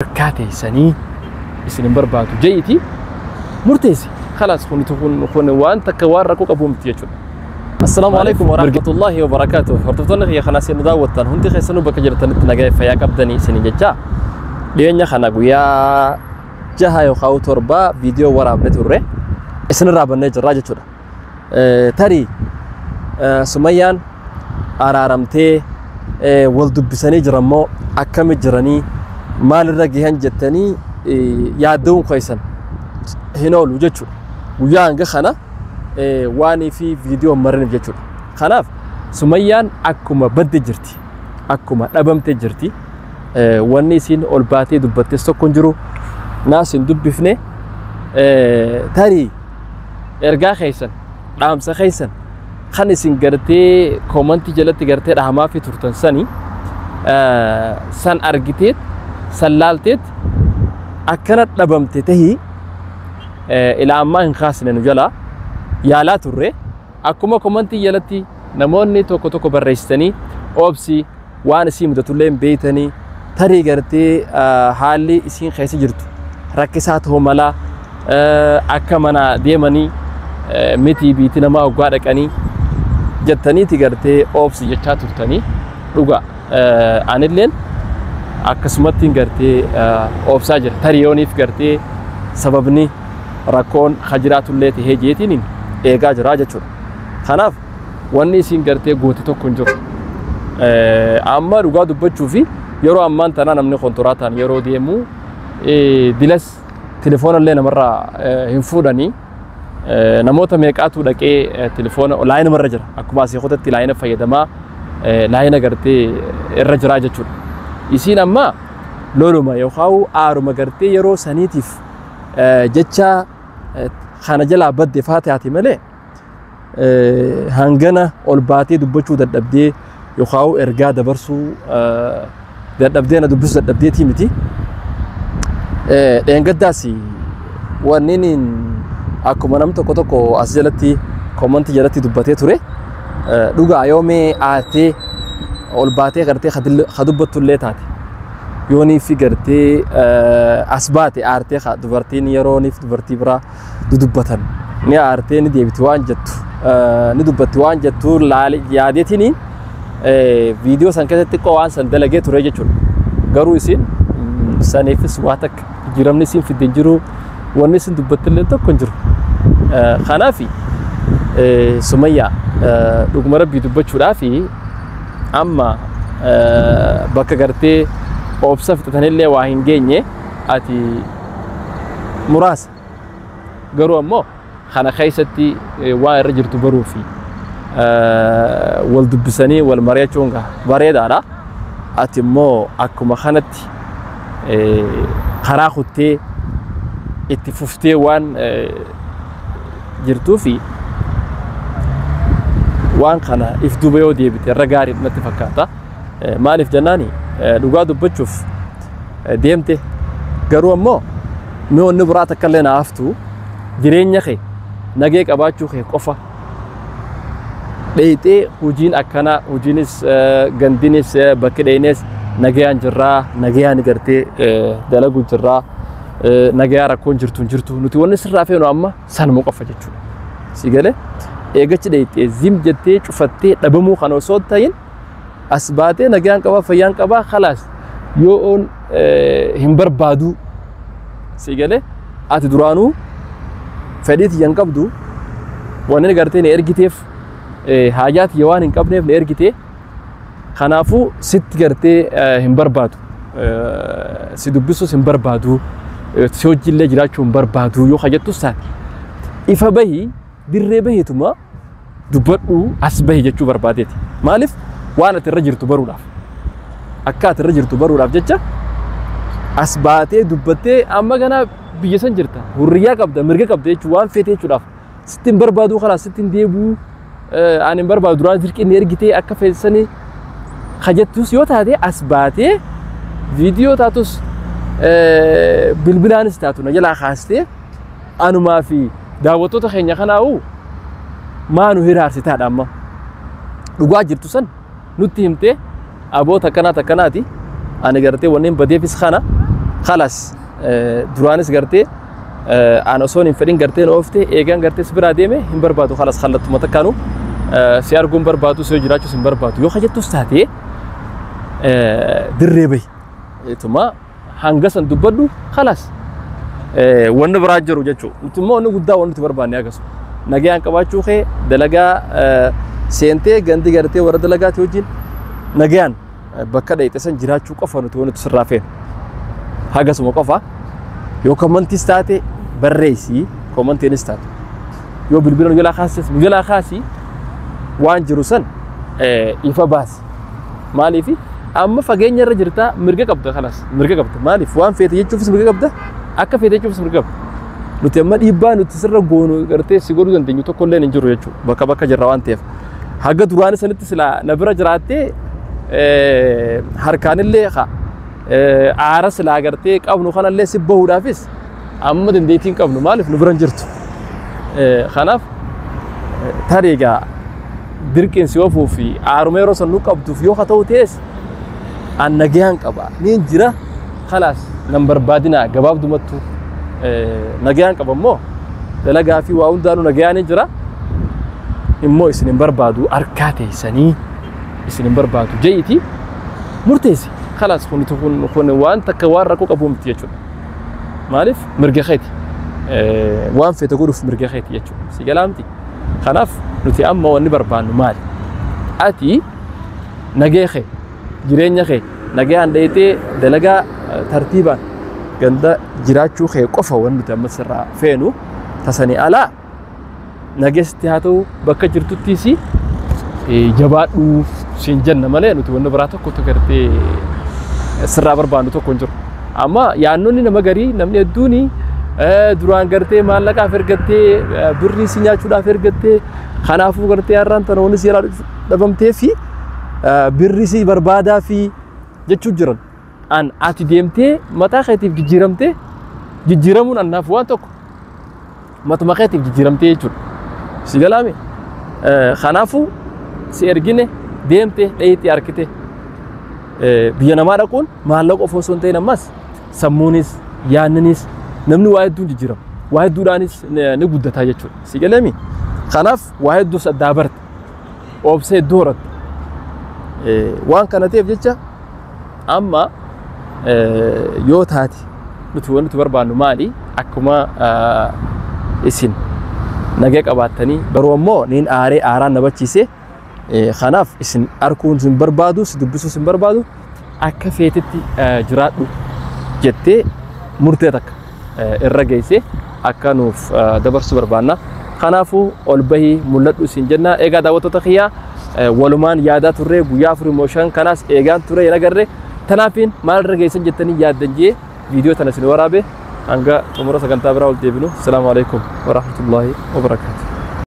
Harkaa teessanii isin hin barbaadu je'iti murteessi. Khalaas, kun kun waan takka waan rakkoo qabu miti jechuudha. Assalaamu alaikum warahmatullahi wabarakaatuh. Hordoftoonni kiyya kanaa isin daawwattan hundi keessanuu bakka jirtanitti nagaa fayyaa qabdanii isin jecha, dhiyeenya kana guyyaa 6 yookaan 7 viidiyoo waraabne turre isinirraa bannee jirraa jechuudha. Tarii Sumayyaan araaramtee wal dubbisanii jirammoo akkami jiranii maalirra gahan jettanii yaadda'uun keessan hin oolu jechuudha. Guyyaa hanga kana waanii fi viidiyoo maraniif jechuudha. Kanaaf Sumayyaan akkuma badde jirti. Akkuma dhabamte jirti. Wanni isiin ol baatee dubbattes tokko hin jiru. Naas hin dubbifne. Tarii ergaa keessan, dhaamsa keessan kan isin gartee koomantii jalatti gartee dhaamaa fi turtan sani san argiteet san laalteet akkana dhabamte tahii ilaa ammaa hin kaasne. Nu jalaa yaalaa turre. Akkuma komantii jalatti namoonni tokko tokko barreessitanii, obsi, waan isii mudatullee hin beeytanii, tarii gartee haalli isiin keessa jirtu rakkisaa ta'uu mala, akka mana deemanii miti, biitii namaa waggaa dhaqanii jettaniiti gartee obsi jechaa turtanii. Dhuga, anilleen akkasumatti gartee obsaa jira. Tarii yooniif gartee sababni rakkoon hajiraatullee tahee jeetiin eegaa jira jechuudha. Kanaaf wanni isiin gartee goote tokko hin jiru. Amma dhugaa dubbachuu fi yeroo ammaan tanaa namni kontoraataan yeroo deemu dilas telefoona illee namarraa hin fuudhanii. Namoota meeqaatu dhaqee telefoona laayina irra jira, akkuma asii kotatti laayina fayyadamaa laayina gartee irra jira jechuudha. Isiin amma loluma yookaan aaruma gartee yeroo saniitiif jecha kana jalaa badde faa taate malee hangana ol baatee dubbachuu dadhabdee yookaan ergaa dabarsuu dadhabdee na dubbisuu dadhabdeetii miti. Dheengaddaas wanni akkuma namni tokko tokko as jalatti koomantii jalatti dubbatee ture, dhugaa yoomee aartee ol baatee gartee ka dubbattullee taate, yoonii fi gartee as baate aartee dubartiin yerooniif dubartii biraa dudubbatan ni aartee ni deebiti waan jettu ni dubbatti waan jettu yaadeetiin viidiyoo san keessatti xiqqoo waan san dalagee ture jechuudha. Garuu isin saniifis waa takka jijjiiramni isin fidde hin jiru, wanni isin dubbattillee tokko hin jiru. Kanaaf Sumayyaa, dhuguma rabbii dubbachuudhaaf amma bakka gartee obsa fixatanillee waa hin geenye ati muraasa. Garuu ammoo kana keessatti waa irra jirtu baruu fi wal dubbisanii wal mari'achuun bareedaadha. Ati immoo akkuma kanatti karaa kuttee itti fuftee waan jirtuu fi waan kana if duuba yoo deebite irra gaarii natti fakkaata. Maaliif jennaani, dhugaa dubbachuuf deemte, garuu ammoo mi'oonni biraa takka illee na haftu, jireenya kee nagee qabaachuu kee qofa dheeyxee hojiin akkanaa, hojiinis gandinis bakki dheeynees nagayaan jirraa, nagayaan gartee dalagu jirraa, nagayaa rakkoon jirtu hin jirtu, nuti wanni sirraa feenu amma sanuma qofa jechuudha. Si galee eegachi dheeyxee zim jettee cufattee dhabamuu kana osoo ta'in as baatee nagayaan qabaa, fayyaan qabaa, khalaas, yoo hin barbaadu, si galee ati duraanuu fedhii tiyya hin qabdu, wanni gartee na ergiteef haajaa tiyya waan hin qabneef na ergite, kanaafuu sitti gartee hin barbaadu, si dubbisuus hin barbaadu, si hojiillee jiraachuu hin barbaadu yoo jettus taate, ifa bahii, dirree baheetuma dubbadhu, as bahi jechuu barbaadeeti. Maaliif, waan ati irra jirtu baruudhaaf, akka ati irra jirtu baruudhaaf jecha as baatee dubbattee amma ganaa biyya san jirta, hurriyaa qabda, mirga qabda jechuun waan feete jechuudhaaf sitti hin barbaadu karaa sitti hin deebi'u, ani hin barbaadu, duraan dirqiin ergitee akka feesanii kajettus yoo taate, as baatee viidiyoo taatus bilbilaanis taatu na jalaa kaastee anumaa fi daawwattoota keenya kanaa'u maa nu hiraarsitaadha. Amma dhugaa jirtu san nutti himtee, aboota akkanaa takkanaati, ani gartee wanneen badeefis kana Khalas duraanis gartee an osoon hin fedhin gartee na oofte eegaan gartee si biraa deeme hin barbaadu khalas kallattuma takkaanu si arguun barbaadu si jiraachuus hin barbaadu yoo kajettus taate dirree bahi ituma hanga san dubbadhu khalas wanni biraa jiru jechuudha. Nuti immoo wanni guddaa wanni nuti barbaanne akkasuma nagayaan qabaachuu kee dalagaa seentee gandi gartee warra dalagaati wajjin nagayaan bakka dhayxe san jiraachuu qofa nuti wanni nuti sirraa feenu. Hagasuma qofa yoo komantiis taate barreessi komantiinis taate yoo bilbila nu jalaa kaases nu jalaa kaasi waan jiru san ifa baasi. Maaliif amma fageenya irra jirta mirga qabda kalas mirga qabda maaliif waan feete jechuufis mirga qabda akka feete jechuufis mirga qabda. Nuti amma dhiibbaa nuti sirra goonu gartee si godhuu dandeenyu tokko illee hin jiru jechuudha bakka bakka jirra waan ta'eef. Haga duraan sanitti silaa na bira jiraattee harkaanillee aara silaa gartee qabnu kanallee si bahuudhaafis amma dandeettii hin qabnu maaliif nu bira hin jirtu. Kanaaf tarii egaa dirqiin si oofuu fi aaruma yeroo san nu qabduuf yoo haa ta'u ta'es an nagayaan qaba niin jira khalaas nan barbaadinaa gabaabdumattu nagayaan qaba immoo dalagaa fi waa hundaanuu nagayaan hin jira immoo isin hin barbaadu harkaa teessanii isin hin barbaadu je'iti murteessi khalaas kun kun waan takka waan rakkoo qabu miti jechuudha. Maaliif mirga keeti waan feete godhuuf mirga keeti jechuudha. Si galaa miti. Kanaaf nuti amma wanni barbaannu maali? Ati nagee kee jireenya kee nagayaan dheeytee dalagaa tartiibaan ganda jiraachuu kee qofa wanni nuti amma sirraa feenu tasanii alaa nageessitti haa ta'u bakka jirtuttis jabaadhu siin jenna malee nuti wanni biraa tokkotu gartee sirraa barbaannu tokko hin jiru. Amma yaannonni nama garii namni hedduun duraan gartee maallaqaaf ergattee birrii si nyaachuudhaaf ergattee kanaafuu gartee har'aan tana wanni si dhabamtee fi birrii si barbaadaa fi jechuu jiran. An ati deemtee mataa keetiif jijjiiramtee jijjiiramuun annaaf waan tokko matuma keetiif jijjiiramtee jechuudha. Si galaame kanaafuu si ergine deemte dheeyxee harkite biyya namaa dhaquun maallaqa qofa osoo hin ta'in ammas sammuunis yaanninis namni waa hedduun jijjiirama. Waa hedduudhaanis ni guddataa jechuudha. Si galaami kanaaf waa hedduus addaa barte obsa hedduu horatte waan kana ta'eef jecha amma yoo taate nuti wanti barbaannu maali akkuma isin nagee qabaattanii garuu ammoo niin aaree aaraan na bachiise kanaaf isin arguun sin barbaadu si dubbisuu sin barbaadu akka feetetti jiraadhu jettee murtee takka irra geesse akka nuuf dabarsu barbaanna. Kanaafuu ol bahii mul'adhu isin jenna. Egaa daawwattoota kiyyaa walumaan yaadaa turre guyyaa 4 immoo 5 kanaas eegaan ture hin agarre. Tanaafiin maal irra geessan jettanii yaaddan jee viidiyoo tana isin waraabe hanga xumura sagantaa biraa ol deebinu. Assalaamu alaikum warahmatullaahi wabarakaatuh.